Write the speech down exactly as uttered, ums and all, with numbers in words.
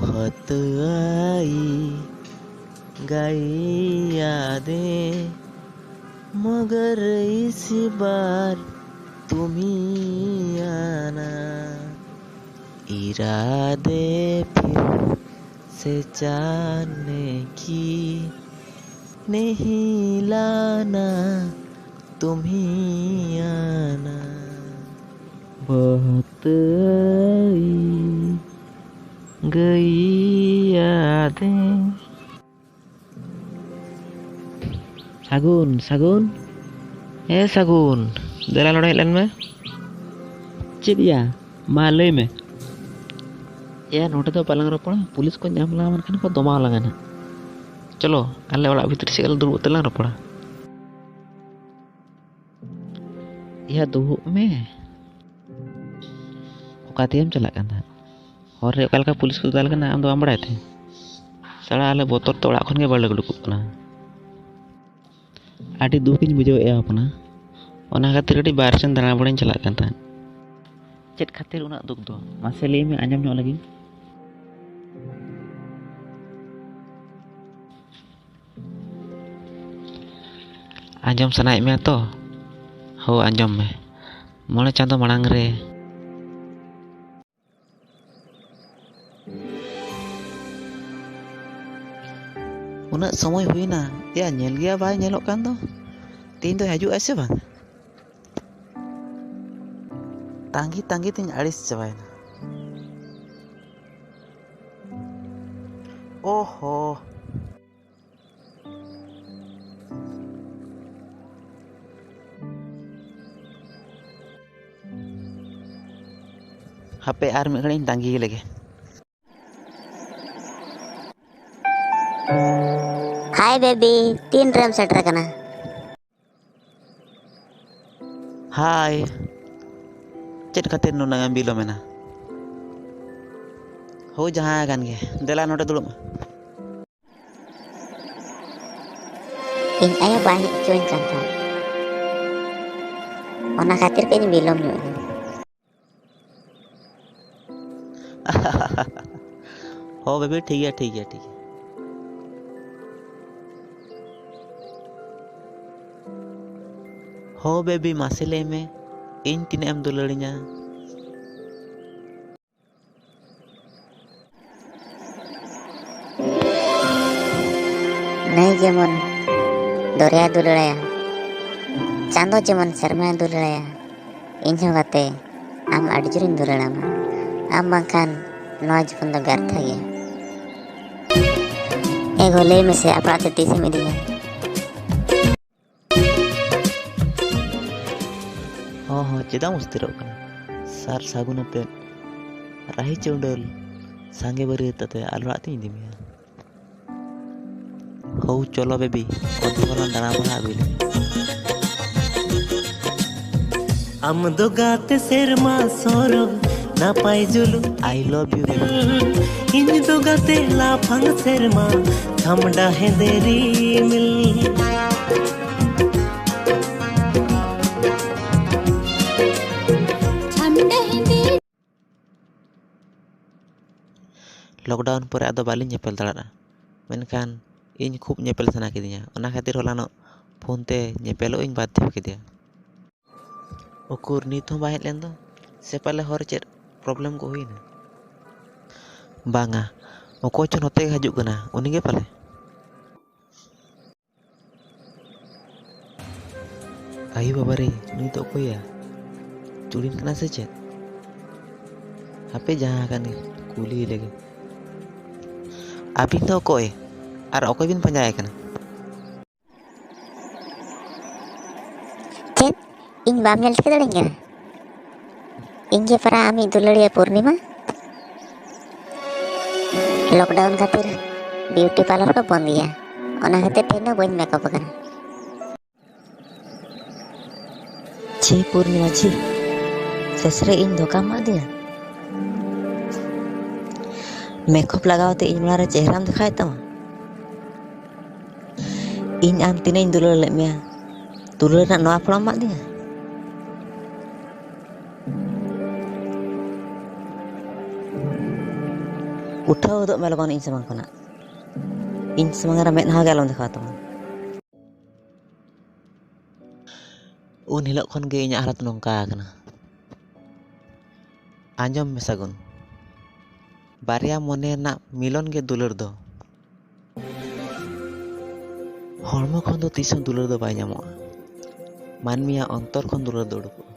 बहुत आई गई यादें, मगर इस बार तुम ही आना। इरादे फिर से जानने की नहीं लाना, तुम ही आना। बहुत आई गई यादें। ᱥᱟᱹᱜᱩᱱ, ᱥᱟᱹᱜᱩᱱ᱾ ᱦᱮᱸ, ᱥᱟᱹᱜᱩᱱ᱾ ᱫᱮᱞᱟ ᱱᱚᱰᱮ ᱦᱮᱡ ᱞᱮᱱ ᱢᱮ᱾ ᱪᱮᱫ ᱭᱟ? ᱢᱟ ᱞᱟᱹᱭ ᱢᱮ᱾ ᱮᱭᱟ, ᱱᱚᱰᱮ ᱫᱚ ᱵᱟᱞᱟᱝ ᱨᱚᱯᱚᱲᱟ᱾ ᱯᱩᱞᱤᱥ ᱠᱚ ᱧᱟᱢ ᱞᱟᱝ ᱢᱮᱱᱠᱷᱟᱱ ᱠᱚ ᱫᱚᱢᱟᱣ ᱞᱟᱝᱟ ᱱᱟᱦᱟᱜ᱾ ᱪᱚᱞᱚ, ᱟᱞᱮ ᱚᱲᱟᱜ ᱵᱷᱤᱛᱨᱤ ᱥᱮᱫ ᱜᱮᱞᱮ ᱫᱩᱲᱩᱵ ᱛᱮᱞᱟᱝ ᱨᱚᱯᱚᱲᱟ᱾ ᱮᱭᱟ, ᱫᱩᱲᱩᱵ ᱢᱮ᱾ ᱚᱠᱟ ᱛᱮᱢ ᱪᱟᱞᱟᱜ ᱠᱟᱱ ᱛᱟᱦᱮᱸᱫ? ᱦᱚᱨ ᱨᱮ ᱚᱠᱟ ᱞᱮᱠᱟ ᱯᱩᱞᱤᱥ ᱠᱚ ᱫᱟᱞ ᱠᱟᱱᱟ, ᱟᱢ ᱫᱚ ᱵᱟᱢ ᱵᱟᱲᱟᱭ ᱛᱮ? ᱥᱟᱞᱟ, ᱟᱞᱮ ᱵᱚᱛᱚᱨ ᱛᱮ ᱚᱲᱟᱜ ᱠᱷᱚᱱ ᱜᱮ ᱵᱟᱞᱮ ᱩᱰᱩᱠᱚᱜ ᱠᱟᱱᱟ᱾ ᱟᱹᱰᱤ ᱫᱩᱠ ᱤᱧ ᱵᱩᱡᱷᱟᱹᱣᱮᱫᱼᱟ ᱦᱚᱯᱚᱱᱟ, ᱚᱱᱟ ᱠᱷᱟᱹᱛᱤᱨ ᱠᱟᱹᱴᱤᱡ ᱵᱟᱦᱨᱮ ᱥᱮᱱ ᱫᱟᱬᱟ ᱵᱟᱲᱟᱧ ᱪᱟᱞᱟᱜ ᱠᱟᱱ ᱛᱟᱦᱮᱸᱫ᱾ ᱪᱮᱫ ᱠᱷᱟᱹᱛᱤᱨ ᱩᱱᱟᱹᱜ ᱫᱩᱠ ᱫᱚ? ᱢᱟᱥᱮ ᱞᱟᱹᱭ ᱢᱮ, ᱟᱸᱡᱚᱢ ᱧᱚᱜ ᱞᱮᱜᱤᱧ᱾ ᱟᱸᱡᱚᱢ ᱥᱟᱱᱟᱭᱮᱫ ᱢᱮᱭᱟ ᱛᱚ? ᱦᱳ, ᱟᱸᱡᱚᱢ ᱢᱮ᱾ ᱢᱚᱬᱮ ᱪᱟᱸᱫᱚ ᱢᱟᱲᱟᱝ ᱨᱮ ᱩᱱᱟᱹᱜ ᱥᱚᱢᱚᱭ ᱦᱩᱭᱱᱟ, ᱮᱭᱟ, ᱧᱮᱞ ᱜᱮᱭᱟ ᱵᱟᱭ ᱧᱮᱞᱚᱜ ᱠᱟᱱ ᱫᱚ᱾ ᱛᱮᱦᱮᱧ ᱫᱚᱭ ᱦᱤᱡᱩᱜᱼᱟ ᱥᱮ ᱵᱟᱝ? ᱛᱟᱺᱜᱤ ᱛᱟᱺᱜᱤ ᱛᱤᱧ ᱟᱹᱲᱤᱥ ᱪᱟᱵᱟᱭᱮᱱᱟ᱾ ᱳᱦᱳ᱾ ᱦᱟᱯᱮ ᱟᱨ ᱢᱤᱫ ᱜᱷᱟᱹᱲᱤᱡ ᱤᱧ ᱛᱟᱺᱜᱤ ᱞᱮᱜᱮ᱾ ᱦᱟᱭ ᱵᱮᱵᱤ, ᱛᱤᱱ ᱨᱮᱢ ᱥᱮᱴᱮᱨ ᱟᱠᱟᱱᱟ? ᱦᱟᱭ, ᱪᱮᱫ ᱠᱷᱟᱹᱛᱤᱨ ᱱᱩᱱᱟᱹᱜ ᱮᱢ ᱵᱤᱞᱚᱢ ᱮᱱᱟ? ᱦᱳᱭ, ᱡᱟᱦᱟᱸ ᱠᱟᱱ ᱜᱮ, ᱫᱮᱞᱟ ᱱᱚᱰᱮ ᱫᱩᱲᱩᱵ ᱢᱮ᱾ ᱤᱧ ᱟᱭᱳ ᱵᱟᱭ ᱦᱮᱡ ᱦᱚᱪᱚᱣᱟᱹᱧ ᱠᱟᱱ ᱛᱟᱦᱮᱸᱫ, ᱚᱱᱟ ᱠᱷᱟᱹᱛᱤᱨ ᱜᱮᱧ ᱵᱤᱞᱚᱢ ᱧᱚᱜ ᱮᱱᱟ᱾ ᱦᱚᱸ ᱵᱮᱵᱤ, ᱴᱷᱤᱠ ᱜᱮᱭᱟ, ᱴᱷᱤᱠ ᱜᱮᱭᱟ, ᱴᱷᱤᱠ ᱜᱮᱭᱟ᱾ ᱦᱚᱸ ᱵᱮᱵᱤ, ᱢᱟᱥᱮ ᱞᱟᱹᱭ ᱢᱮ, ᱤᱧ ᱛᱤᱱᱟᱹᱜ ᱮᱢ ᱫᱩᱞᱟᱹᱲᱤᱧᱟ? ᱱᱟᱹᱭ ᱡᱮᱢᱚᱱ ᱫᱚᱨᱭᱟᱭ ᱫᱩᱞᱟᱹᱲᱟᱭᱟ, ᱪᱟᱸᱫᱚ ᱡᱮᱢᱚᱱ ᱥᱮᱨᱢᱟᱭ ᱫᱩᱞᱟᱹᱲᱟᱭᱟ, ᱤᱧᱦᱚᱸ ᱜᱟᱛᱮ ᱟᱢ ᱟᱹᱰᱤ ᱡᱳᱨᱤᱧ ᱫᱩᱞᱟᱹᱲᱟᱢᱟ᱾ ᱟᱢ ᱵᱟᱝᱠᱷᱟᱱ ᱱᱚᱣᱟ ᱡᱤᱵᱚᱱ ᱫᱚ ᱵᱮᱨᱛᱷᱚ ᱜᱮᱭᱟ᱾ ᱮ ᱜᱳ, ᱞᱟᱹᱭ ᱢᱮᱥᱮ, ᱟᱯᱲᱟᱜ ᱛᱮ ᱛᱤᱥᱮᱢ ᱤᱫᱤᱧᱟ? ᱦᱚᱸ ᱦᱚᱸ, ᱪᱮᱫᱟᱜ ᱮᱢ ᱚᱥᱛᱤᱨᱚᱜ ᱠᱟᱱᱟ? ᱥᱟᱨ ᱥᱟᱹᱜᱩᱱ ᱟᱛᱮᱫ ᱨᱟᱦᱤ ᱪᱟᱹᱣᱰᱟᱹᱞ ᱥᱟᱸᱜᱮ ᱵᱟᱹᱨᱭᱟᱹᱛ ᱟᱛᱮ ᱟᱞᱮ ᱚᱲᱟᱜ ᱛᱤᱧ ᱤᱫᱤ ᱢᱮᱭᱟ᱾ ᱦᱳ ᱪᱚᱞᱚ ᱵᱮᱵᱤ, ᱚᱫᱷᱤ ᱦᱚᱞᱟᱝ ᱫᱟᱬᱟ ᱵᱟᱲᱟ ᱟᱹᱜᱩᱭ ᱞᱮᱜᱮ᱾ ᱟᱢ ᱫᱚ ᱜᱟᱛᱮ ᱥᱮᱨᱢᱟ ᱥᱚᱨᱚᱜ ᱱᱟᱯᱟᱭ ᱡᱩᱞᱩᱜ᱾ I love you baby. ᱤᱧ ᱫᱚ ᱜᱟᱛᱮ ᱞᱟᱯᱷᱟᱝ ᱥᱮᱨᱢᱟ ᱪᱷᱟᱢᱰᱟ ᱦᱮᱸᱫᱮ ᱨᱤᱢᱤᱞ᱾ ᱪᱷᱟᱢᱰᱟ ᱦᱮᱸᱫᱮ᱾ ᱞᱚᱠᱰᱟᱣᱩᱱ ᱯᱚᱨᱮ ᱟᱫᱚ ᱵᱟᱹᱞᱤᱧ ᱧᱮᱯᱮᱞ ᱫᱟᱲᱮᱭᱟᱜᱼᱟ, ᱢᱮᱱᱠᱷᱟᱱ ᱤᱧ ᱠᱷᱩᱵ ᱧᱮᱯᱮᱞ ᱥᱟᱱᱟ ᱠᱤᱫᱤᱧᱟ, ᱚᱱᱟ ᱠᱷᱟᱹᱛᱤᱨ ᱦᱚᱞᱟᱱᱚᱜ ᱯᱷᱳᱱ ᱛᱮ ᱧᱮᱯᱮᱞᱚᱜ ᱤᱧ ᱵᱟᱫᱽᱫᱷᱚ ᱠᱮᱫᱮᱭᱟ᱾ ᱩᱠᱩᱨ, ᱱᱤᱛ ᱦᱚᱸ ᱵᱟᱭ ᱦᱮᱡ ᱞᱮᱱ ᱫᱚ? ᱥᱮ ᱯᱟᱞᱮ ᱦᱚᱨ ᱪᱮᱫ ᱯᱨᱚᱵᱞᱮᱢ ᱠᱚ ᱦᱩᱭᱱᱟ? ᱵᱟᱝᱟ, ᱚᱠᱚᱭ ᱪᱚ ᱱᱚᱛᱮ ᱜᱮ ᱦᱤᱡᱩᱜ ᱠᱟᱱᱟ, ᱩᱱᱤ ᱜᱮ ᱯᱟᱞᱮ᱾ ᱟᱭᱳ ᱵᱟᱵᱟ ᱨᱮ, ᱱᱩᱭ ᱫᱚ ᱚᱠᱚᱭᱭᱟ? ᱪᱩᱲᱤᱱ ᱠᱟᱱᱟ ᱥᱮ ᱪᱮᱫ? ᱦᱟᱯᱮ ᱡᱟᱦᱟᱸ ᱟᱠᱟᱱ ᱜᱮ, ᱠᱩᱞᱤ ᱞᱮᱜᱮ᱾ ᱟᱹᱵᱤᱱ ᱫᱚ ᱚᱠᱚᱭ? ᱟᱨ ᱚᱠᱚᱭ ᱵᱤᱱ ᱯᱟᱸᱡᱟᱭᱮ ᱠᱟᱱᱟ? ᱪᱮᱫ? ᱤᱧ ᱵᱟᱢ ᱧᱮᱞ ᱴᱷᱤᱠᱟᱹ ᱫᱟᱲᱮᱧ ᱠᱟᱱᱟ? ᱤᱧ ᱜᱮ ᱯᱟᱨᱟ ᱟᱢᱤᱡ ᱫᱩᱞᱟᱹᱲᱤᱭᱟᱹ ᱯᱩᱨᱱᱤᱢᱟ᱾ ᱞᱚᱠᱰᱟᱣᱩᱱ ᱠᱷᱟᱹᱛᱤᱨ ᱵᱤᱭᱩᱴᱤ ᱯᱟᱨᱞᱟᱨ ᱠᱚ ᱵᱚᱱᱫ ᱜᱮᱭᱟ, ᱚᱱᱟ ᱠᱷᱟᱹᱛᱤᱨ ᱛᱮᱦᱮᱧ ᱫᱚ ᱵᱟᱹᱧ ᱢᱮᱠᱟᱯ ᱟᱠᱟᱱᱟ᱾ ᱪᱷᱤ ᱯᱩᱨᱱᱤᱢᱟ, ᱪᱷᱤ, ᱥᱮᱥ ᱨᱮ ᱤᱧ ᱫᱷᱳᱠᱟᱢ ᱮᱢᱟᱫᱤᱧᱟ᱾ ᱢᱮᱠᱟᱯ ᱞᱟᱜᱟᱣ ᱛᱮ ᱤᱧ ᱢᱟᱲᱟᱝ ᱨᱮ ᱪᱮᱦᱨᱟᱢ ᱫᱮᱠᱷᱟᱣᱮᱫ ᱛᱟᱢᱟ᱾ ᱤᱧ ᱟᱢ ᱛᱤᱱᱟᱹᱜ ᱤᱧ ᱫᱩᱞᱟᱹᱲ ᱞᱮᱫ ᱢᱮᱭᱟ, ᱫᱩᱞᱟᱹᱲ ᱨᱮᱱᱟᱜ ᱱᱚᱣᱟ ᱯᱷᱚᱞᱮᱢ ᱮᱢᱟᱫᱤᱧᱟ? ᱩᱴᱷᱟᱹᱣ ᱜᱚᱫᱚᱜ ᱢᱮ ᱞᱚᱜᱚᱱ ᱤᱧ ᱥᱟᱢᱟᱝ ᱠᱷᱚᱱᱟᱜ᱾ ᱤᱧ ᱥᱟᱢᱟᱝ ᱨᱮ ᱢᱮᱫᱦᱟ ᱜᱮ ᱟᱞᱚᱢ ᱫᱮᱠᱷᱟᱣ ᱛᱟᱢᱟ᱾ ᱩᱱ ᱦᱤᱞᱳᱜ ᱠᱷᱚᱱ ᱜᱮ ᱤᱧᱟᱹᱜ ᱦᱟᱞᱚᱛ ᱱᱚᱝᱠᱟ ᱟᱠᱟᱱᱟ᱾ ᱟᱸᱡᱚᱢ ᱢᱮ ᱥᱟᱹᱜᱩᱱ, ᱵᱟᱨᱭᱟ ᱢᱚᱱᱮ ᱨᱮᱱᱟᱜ ᱢᱤᱞᱚᱱ ᱜᱮ ᱫᱩᱞᱟᱹᱲ ᱫᱚ᱾ ᱦᱚᱲᱢᱚ ᱠᱷᱚᱱ ᱫᱚ ᱛᱤᱥ ᱦᱚᱸ ᱫᱩᱞᱟᱹᱲ ᱫᱚ ᱵᱟᱭ ᱧᱟᱢᱚᱜᱼᱟ, ᱢᱟᱹᱱᱢᱤᱭᱟᱜ ᱚᱱᱛᱚᱨ ᱠᱷᱚᱱ ᱫᱩᱞᱟᱹᱲ ᱫᱚ ᱩᱰᱩᱠᱚᱜᱼᱟ᱾